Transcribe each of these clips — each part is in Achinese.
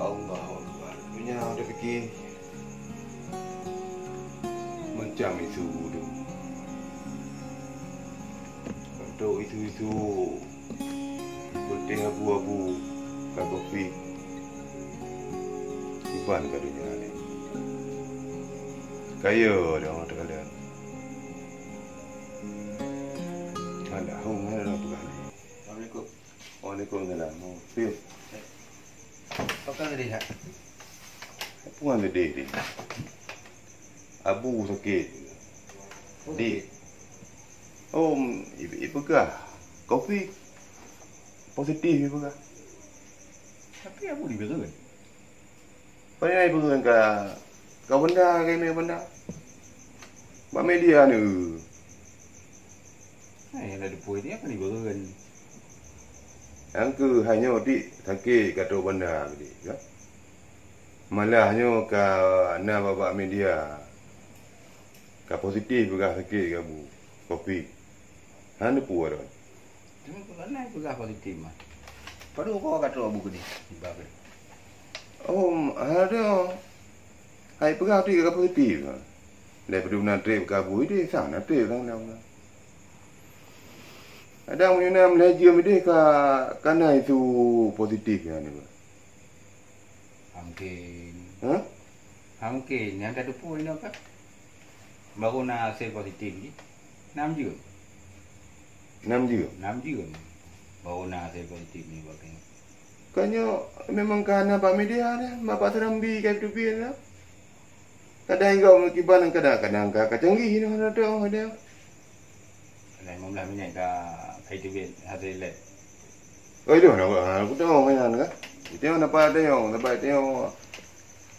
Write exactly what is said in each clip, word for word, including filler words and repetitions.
Allahu Akbar. Meunyoe tapike macam isu tu. Untuk isu-isu putih abu-abu ka kopi iban ka donya ni. Kaya dah orang terkadang. Alah, hong ada orang pegang ni. Assalamualaikum. Waalaikumsalam. Oh, piye? Apa kau tadi, Kak? Apa kau tadi, Dik? Abu sakit. Oh, Dik. Sakit. Oh, i-, ipeugah. Covid positif ipeugah. Tapi Abu dipeugah. Pane ipeugah ka, ka benda, ka ime benda. Bak media ni. Hai, ladupui dia kan ipeugah. Nyang keuh hai nyoe dik sakét ka trok banda dik, ka. Malah nyoe ka na bak-bak media ka positif peugah sakét ka bu, covid. Hana peue ron. Teuma keunan peugah positif mah. Padub uroe ka trok bu keudeh, iba keudeh. Oh, hana. Hai peugah tu ka positif. Daripada na trép ka bu ideh, sang na trép sang na. Kadang meunyoe na meulaju ideh ka, ka na itu positif nyan. Mungkin. Hah? Mungkin. Nyang ka teupeu inoe kan. Baru na hasé positif jih. Nam jeuem. Nam jeuem? Nam jeuem. Baru na hasé positif ni bak keunoe. Ka nyoe memang ka na bak media dah, bak Serambi ka teubiet dah. Kadang inggom kiban kadang-kadang ka, ka canggih nyoe dah tu, dah. Kadang lima belas minit ka, ka teubiet hasé lab. Oh, itu nak buat. Ha, aku tengok kan kan. Itu yang dapat tengok, dapat tengok.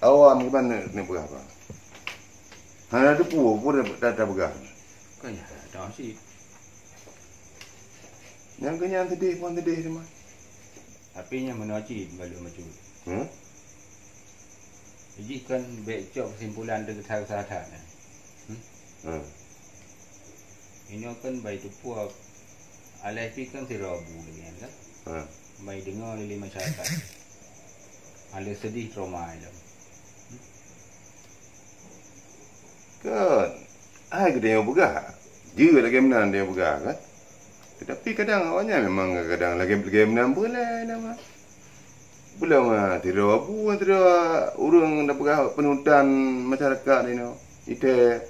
Awam kiban nak, nak berapa? Hana teupeu pun dah, dah, dah peugah. Kan ya, dah sih. Nyang keunyan sedih pun sedih teuma. Tapi nyang meunoe cit balum bacut. Hmm? Jih kan bèk cok kesimpulan teuka that-that nyan. Hmm? Hmm. Inoe kan bai teupeu alah pih kan sidroe bu lagèe nyan kan. Hmm. Bai deungö lé masyarakat. Alah sedih trauma ilom. Kan, hai geutanyoe peugah, jeuet lagèe meunan tanyoe peugah kan. Tetapi kadang awaknyan memang kadang lagèe, lagèe meunan beulai nama. Beulama sidroe bu, sidroe ureueng tapeugah panutan masyarakat inoe. Ite.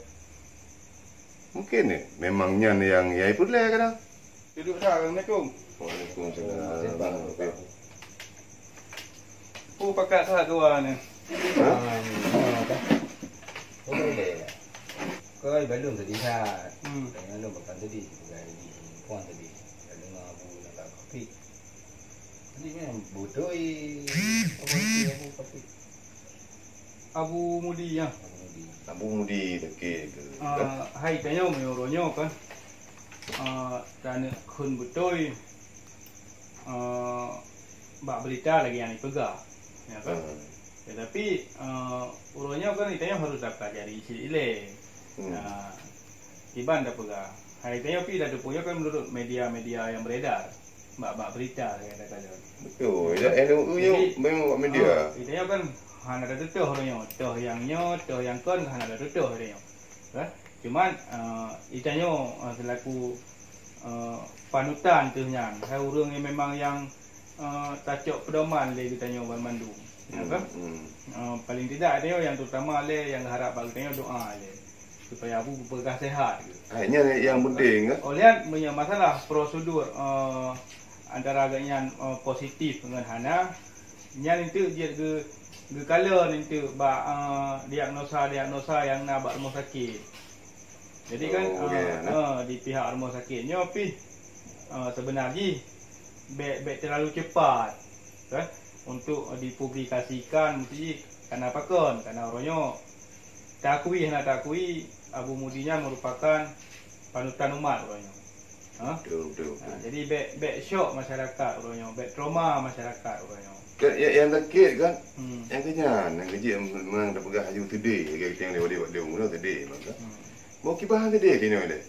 Mungkin memang nyan nyang yai peureulèe kadang. Dudoe that, assalamualaikum. Waalaikumsalam. Oh, pakat that dua ni. Ha? Koi balum tadi that. Hmm. Balum pakat tadi. Puan tadi. Lalu ngabu nak kopi. Ini memang bodoh, eh. Apa sih aku kopi? Abu Mudi, ya. Abu Mudi. Abu Mudi sakét ke? Ah, hai tanyoe meunyoe uroe nyoe kan. Ah, taneuk kheun beutôi, ah, bak beurita lagèe nyang ipeugah. Ya kan? Hmm. Tetapi, ah, uroe nyoe kan tanyoe harus tapelajari cit ilèe. Hmm. Ah, kiban tapeugah. Hai tanyoe pih dah teupeue kan meunurot media-media nyang beredar. Bak, bak berita lagèe kata lôn. Betul. Ya, N U U nyoe memang bak media. Ah, geutanyoe kan hana tatutoh uroe nyoe. Toh nyang nyoe, toh nyang kon hana tatutoh uroe nyoe. Kan? Cuman, eh, geutanyoe, eh, selaku, eh, panutan teuh nyan, hai ureueng nyang memang nyang, eh, tacok peudoman lé geutanyoe banmandum. Ya kan? Hmm, hmm. Eh, paling tidak geutanyoe nyang terutama lé nyang harap bak geutanyoe doa lé. Supaya Abu geupeugah sehat. Ah, nyan nyang penting, kan? Oleh meunyoe masalah prosedur, eh, antara geuhnyan, eh, positif ngon hana, nyan enteuk jeuet geu-, geukalon enteuk bak, eh, diagnosa-diagnosa nyang na bak rumoh sakét. Jadi kan, oh, eh, ya, nah, eh, di pihak rumoh sakét nyoe pih, eh, sebenar jih bèk, bèk terlalu cepat, kan, untuk dipublikasikan, mesti kana pakon, kana uroe nyoe. Takui hana takui, Abu Mudi nyan merupakan panutan umat uroe nyoe. Ha? Betul, betul, betul. Ha, jadi bèk, bèk syok masyarakat uroe nyoe, bèk trauma masyarakat uroe nyoe. Kan, ya, nyang sakét kan? Hmm. Nyang keunyan, nyang keujiek memang tapeugah laju sedih, lagèe kita nyang lewat-lewat dia, mula sedih, maka. Hmm. Mau kiban sedih kinoe deh.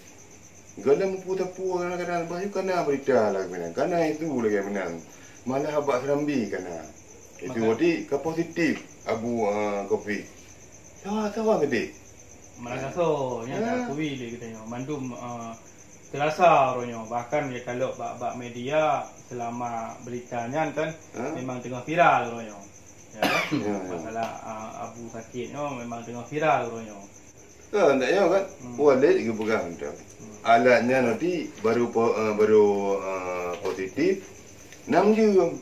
Gohlom peue-peue kadang-kadang, bah, kana berita lagèe meunan, kana itu lagèe meunan. Malah bak Serambi kana. Itu berarti ka positif Abu, ah, Covid. Sawa-sawa gede. Malah kaso, nyan Ah. dah akui lé geutanyoe. Mandum, ah, terasa uroe nyoe. Bahkan ya kalau bak, bak media selama berita nyan kan Ah. memang tengah viral uroe nyoe. Ya kan? Ya, ya. Masalah, ah, Abu sakit nyoe memang tengah viral uroe nyoe. Kan, tak ya kan? Hmm. Walid geupeugah mantap. Hmm. Alat nyan nanti baru po-, ah, baru, ah, positif enam jam.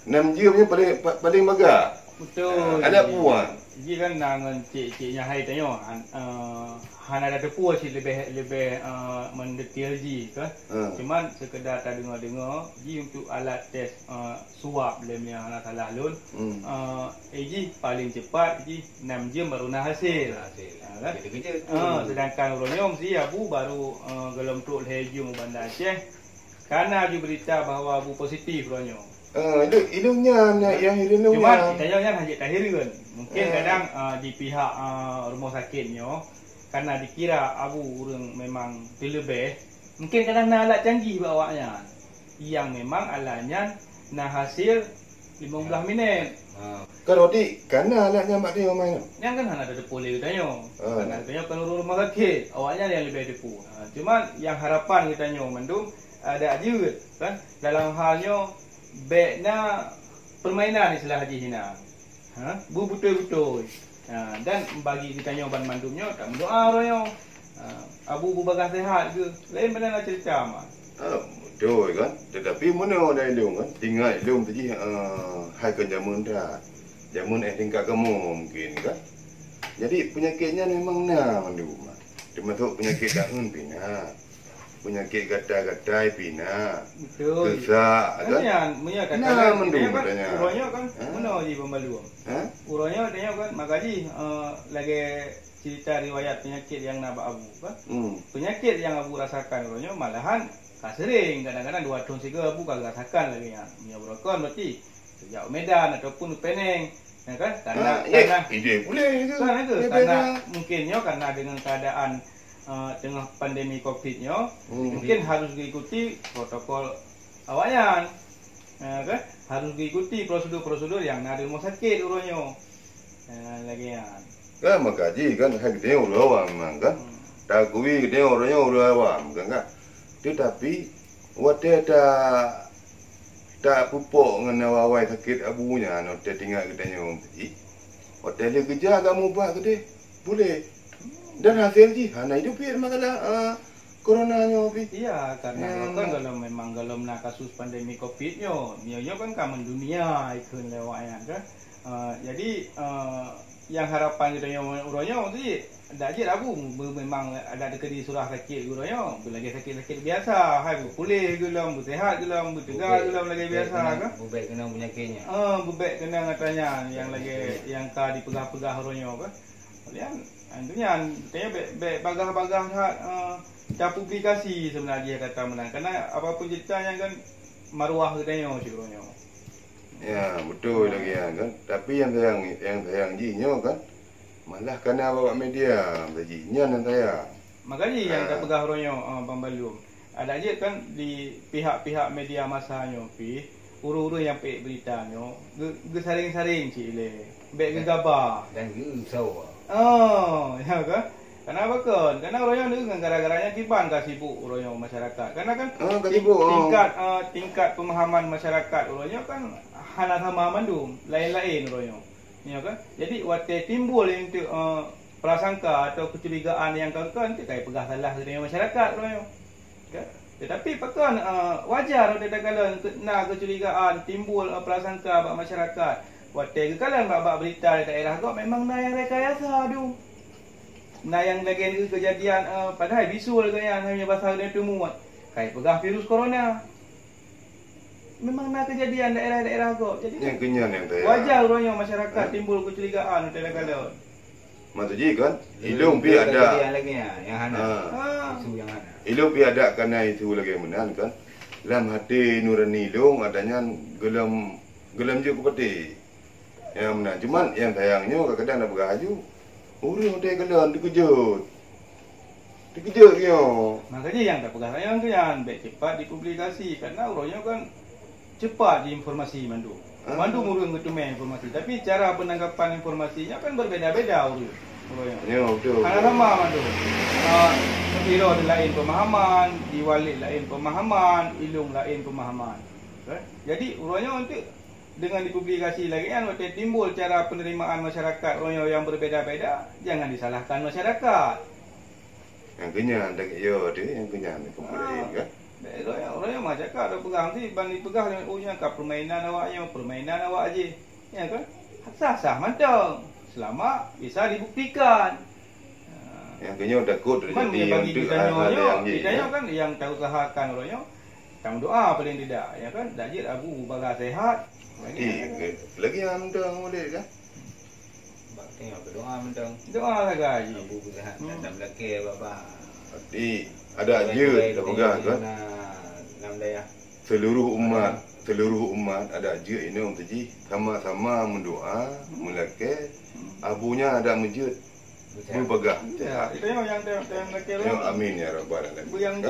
Enam jam nyan paling, pa-, paling bagah. Betul. Ah, alat puan. Ji kan na ngon cik-cik nyang hai tanyoe, han-, eh, hana ada teupeu cit leubeh, leubeh, eh, mendetail ji kan. Hmm. Cuman sekedar tadeungo-deungo, ji untuk alat tes, eh, swab lé meunyo hana salah lôn. Hmm. Eh, eh, ji paling cepat ji enam jam baru na hasil. Hasil. Ha, kan? Begitu kerja. Ah, sedangkan uroe nyoe mesti Abu baru, eh, golom trok lhèe jam u Banda Aceh. Kana ju berita bahwa Abu positif uroe nyoe. Ah, ilôn, ilôn nyan, nyang hireuen lôn Cuma nyan. Tanyoe nyan hana jeuet tahireuen. Mungkin Ah. kadang, ah, di pihak, ah, rumoh sakét nyoe, karena dikira Abu ureueng memang teuleubeh, mungkin kadang na alat canggih bak awaknyan. Nyang memang alat nyan na hasil limong blaih minèt. Ha. Kan Rodi, kana alat nyan bak dia main. Nyan kan hana teupeu lé geutanyoe. Ha. Karena geutanyoe kan ureueng rumoh sakét, awaknyan nyang leubeh teupeu. Ha, cuma nyang harapan geutanyoe mandum adak jeuet kan dalam hal nyoe bèk na permainan istilah jih inan. Ha, beubeutôi-beutôi. Ha, dan bagi geutanyoe banmandum nyoe tameudoa uroe nyoe. Ha, Abu beubagaih sehat geuh. Laén bana na cerita man. Ah, beutôi kan. Tetapi meunoe dai lôn kan, ingat lôn tu jih, ah, hai kon jameun dah. Jameun eh tingkat kamoe mungkin kan. Jadi penyakit nyan memang na mandum. Termasuk penyakit daun pih na. Penyakit gatai-gatai pih na. Betul. Sesak kan. Nyan, meunyo Nah, kata mandum nyan kan, katanya. Uroe nyoe kan, Ha? Meunoe jih pembaluem. Ha? Uroe nyoe tanya kan, maka jih, eh, lagèe cerita riwayat penyakit nyang na bak Abu kan. Hmm. Penyakit nyang Abu rasakan uroe nyoe malahan ka sering, kadang-kadang dua thôn sigoe Abu ka rasakan lagèe nyan. Meunyo beurokon berarti sejak u Medan ataupun u Penang, ya kan? Karena, Ah, ya, karena ide boleh ke? Kan ada, Dia karena beda. Mungkin nyoe karena dengan keadaan, eh, tengah pandemi Covid nyoe, Hmm. mungkin harus diikuti protokol awaknyan. Ya kan? Harus diikuti prosedur-prosedur nyang na di rumah sakit uroe nyoe. Ya, lagèe nyan. Kan maka jih kan hai geutanyoe ureueng awam memang kan. Hmm. Takui geutanyoe uroe nyoe ureueng awam kan, kan. Tetapi watèe ta, tapupok ngon awai-awai sakét Abu nyan, watèe teuingat geutanyoe tadi. Watèe lheueh geujak kamoe bak keudéh, boleh. Dan hasil jih hana idup pih masalah, ah, corona nyoe pih. Iya, karena Ya, kan nah. Golom memang golom na kasus pandemi Covid nyoe. Nyoe, nyoe kan ka mendunia ikheun lé awaknyan kan. Ah, jadi, ah, nyang harapan geutanyoe uroe nyoe tu dak jeuet Abu, be-, memang ada keudéh surah sakét uroe nyoe, beulagèe sakét-sakét biasa, hai beupuléh gohlom, beusehat gohlom, beuteuga Bubek, gohlom lagèe bubek biasa keunong, kan. Bubek keunong penyakit nyan. Ah, bubek keunong atra nyan nyang lagèe nyang ka dipeugah-peugah uroe nyoe kan. Kemudian, ah, tu nyan, tanya bèk, bèk bagah-bagah that, ah, tapublikasi sebenarnya kata meunan. Karena apapun cerita nyan kan maruah geutanyoe cit uroe nyoe. Ya, beutôi lagèe nyan kan. Tapi nyang sayang, nyang sayang jih nyoe kan, malah kana bak media, jih nyan nyang sayang. Maka jih nyang Ah. tapeugah uroe nyoe, ah, Bang Balum. Adak jeuet kan di pihak-pihak media massa nyoe pih, ureueng-ureueng nyang peuék berita nyoe, geu-, geusaring-saring cit ilèe. Bèk geugaba. Dan geusawa. Oh, ya kan? Karena apa kon? Karena uroe nyoe ngon gara-gara nyan kiban ka sibuk uroe nyoe masyarakat. Karena kan Ah, ka ting-, sibuk, oh. tingkat, ah, tingkat pemahaman masyarakat uroe nyoe kan hana sama mandum, laén-laén uroe nyoe. Ya kan? Jadi watèe timbul untuk, eh, prasangka atau kecurigaan nyang kon-kon tu kai peugah salah keu masyarakat uroe nyoe. Kan? Tetapi pakon, eh, wajar watèe takalon ke-, na kecurigaan timbul, eh, prasangka bak masyarakat. Watèe geukalon bak, bak berita di daerah gob memang na nyang rekayasa tu. Na nyang lagèe kejadian, eh, padahai bisul geuh nyan hanya basa geutanyoe teumuat. Kai peugah virus corona. Memang na kejadian daerah-daerah gob. Jadi Nyang keunyan nyang taya. wajar uroe nyoe masyarakat Ha? timbul kecurigaan watèe takalon. Maksud jih kan, Ilôn ilôn pi pih ada ada. kejadian lagi ya, yang hana. Ha. Ha. Isu yang hana. Ilôn pih ada kana isu lagèe meunan kan. Lam hati nurani ilôn adak nyan gohlom, gohlom jeuet keu peuti. Nyang meunan. Cuman nyang sayang nyoe kadang-kadang na peugah laju. Ureueng watèe gohlom teukeujot. Teukeujot nyoe. Makanya nyang tapeugah sayang tu nyan bèk cepat dipublikasi karena uroe nyoe kan cepat diinformasi mandum. Mandum ureuëng geuteumé informasi, tapi cara penangkapan informasi nyan kan berbeda-beda ureuëng. Ureuëng nyan. Ya, betul. Hana sama mandum. Ah, di Roh laén pemahaman, di Walid laén pemahaman, Ilong laén pemahaman. Kan? Jadi, ureuëng nyoe untuk dengan dipublikasi lagi kan, watée timbul cara penerimaan masyarakat ureuëng nyoe yang berbeda-beda, jangan disalahkan masyarakat. Nyang keunyan, dak yo tu, nyang keunyan ni keumalin kan? Dak, ureuëng nyoe, ureuëng nyoe masyarakat dah peugah nanti, ban dipeugah dengan, "Oh, nyan ka permainan awak nyoe, permainan awak jih." Ya kan? Sah-sah mantong. Selama bisa dibuktikan. Nyang keunyoe takot Cuman terjadi bagi untuk kita hal-hal nyoe, yang kita nyoe kan yang tausahakan ureuëng nyoe, tang doa paling tidak, ya kan? Dak jeuet Abu Bakar sehat. Lagi, lagi yang mantong boleh kan? Bak tengok berdoa mantong. Doa sagai. Abu beureuhat Hmm. dan melakée baba. Tapi ada Tuai-tuai je dah pegang kan? Nam daya. Seluruh umat, seluruh umat ada je inong tu ji sama-sama mendoa, melakée. Abunya ada mejeuet. Betul. Beubagah. Ya, itu yang yang yang melakée. Ya, amin ya rabbal alamin. Bu yang